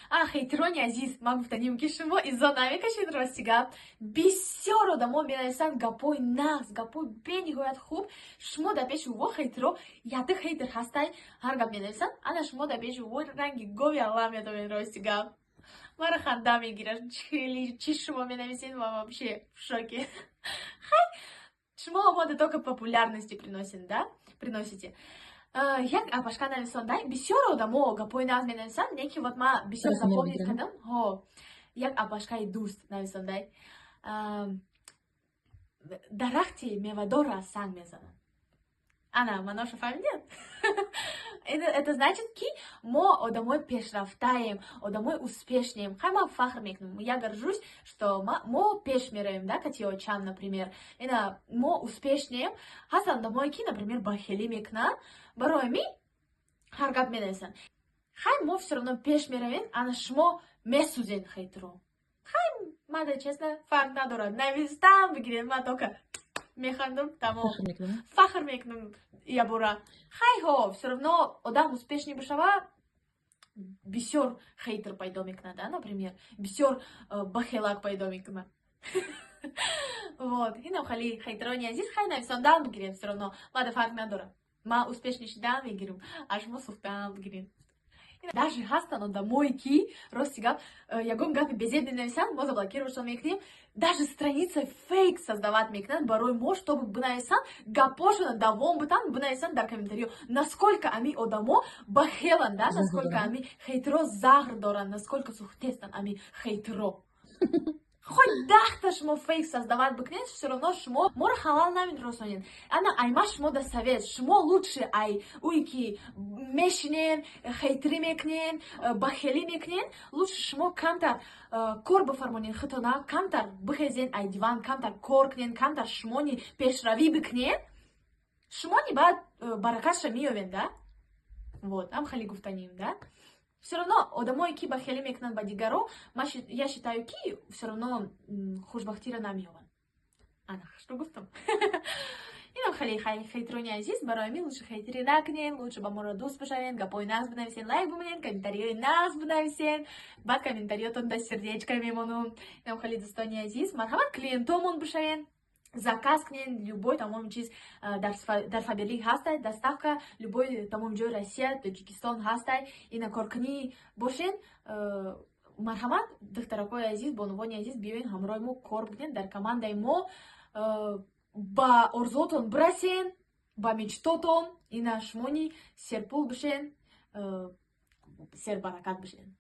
А хейтерони азиз, ман гуфтаним, ки шумо изо намекашед. Рости гап, бисёр одамо менависанд гапҳои нағз, гапҳои бениҳоят хуб. Шумо дар пеши ӯво, хейтеро, яды хейтер ҳастай, ҳар гап менависанд. Ана шумо дар пеши ӯво ранги гови алла медовед. Рости гап, мара ханда мегирад, чӣ шумо менависед, ва вообще в шоке. Хай, шумо омода только популярности приносит, да, приносите. Як апашка нависондай, бисёр одамо гапҳои нағз менависанд, не ки вот ма бисёр запомнить кардам. Ҳо, як апашкаи дӯст нависондай: «Дарахти мевадорро аз санг мезананд». Ана маъноша фаҳмидед? Это значит, ки мо одамои пешрафтаем, одамои успешнем. Хай, ман фахр мекунам, я горжусь, что мо пеш меравем, да, катиочам, например, ина мо успешнем. Ҳастанд одамое, ки, например, бахелӣ мекунанд, барои ми ҳар гап менависанд. Хай, мо все равно пеш меравем. Ана шумо месӯзед, хейтеро. Хай, мада, честно, фарқ надорад, навистам бигиред, ман только механдам, тамом, фахр мекунам ябора. Хай, ҳо, все равно одам успешный бошава, бисёр хейтер пайдо мекунад, да, например, бисёр бахелак пайдо мекунад. Вот инам хали, хейтерони азиз, хай, нависондан бигирем, все равно мада фарқ надорад. Ман успешный шидаам мегирам, а шумо сӯхтаам бигирем. Даже ҳастанд одамое, ки, рости гап, ягон гапи безеб менависанд, мо заблокировашон мекунем. Даже страница фейк создавать мекунанд барои мо, чтобы бинависанд, гапошона давом битанд, бинависанд дар комментариё. Насколько ами одамо бахеланд, да, насколько ами хейтеро заҳр доранд, насколько сухтестанд ами хейтеро. Хоть 10-та шумо фейк создавать бикунед, все равно шумо моро халал намерасонед. Ана айма шумо да совет: шумо лучше ай уи ки мешинен, хейтерӣ мекунен, бахелӣ мекунен, лучше шумо камтар кор бифармонед худтона, камтар бихезен ай диван, камтар кор кунен, камтар шумони пешравӣ бикунен, шумони баъд баракатша меёвен, да. Вот ам хеле гуфтаним, да. Все равно одамое, ки бахелӣ мекунанд ба дигаро, я считаю, ки все равно хушбахтиро намеёбанд. Ана что гуфтам. Инам хеле, хейтерони азиз, барои мин лучше хейтерӣ накунен, лучше ба моро дӯст бошавен, гапҳои нағз бинависен, лайк бимонен, комментариҳои нағз бинависен, баъд комментариётон да сердечко мемонум. Инам хеле, дӯстони азиз, марҳамат, клиентомон бошавен, заказ кунен, любой тамоми чиз дар Фаберлик ҳастай, доставка любой тамоми ҷои Россия, Тоҷикистон ҳастай. Ина коркунӣ бошен, марҳамат, духтаракҳои азиз, бонувони азиз, биёен, ҳамроҳи мо кор бикунен дар командаи мо, ба орзуотон бирасен, ба мечтотон. Ина шумони серпул бишен, сербаракат бишен.